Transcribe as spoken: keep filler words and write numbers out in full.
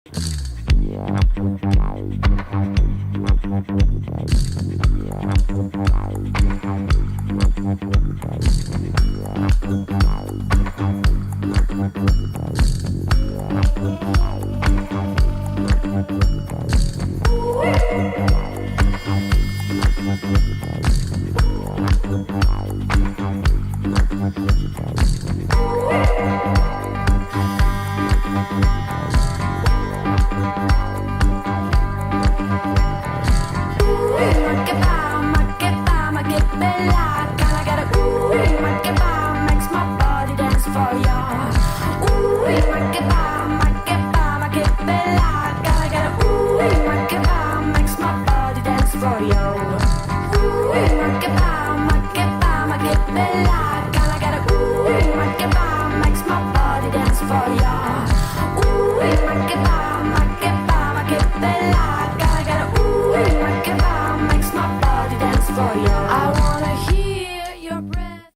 Ooh, ma che fama, che fama, che bella cavalcata. Ooh, ma che fama, makes my body dance for you. Ooh, ma che fama, che fama, che bella cavalcata. Ooh, ma che fama, makes my body dance for you. Ooh, ma che fama, che fama, che bella cavalcata. Ooh, ma che fama, makes my body dance for you. Ooh, ma che fama, che fama, che bella cavalcata. Ooh, ma che fama, makes my body dance for you. I wanna hear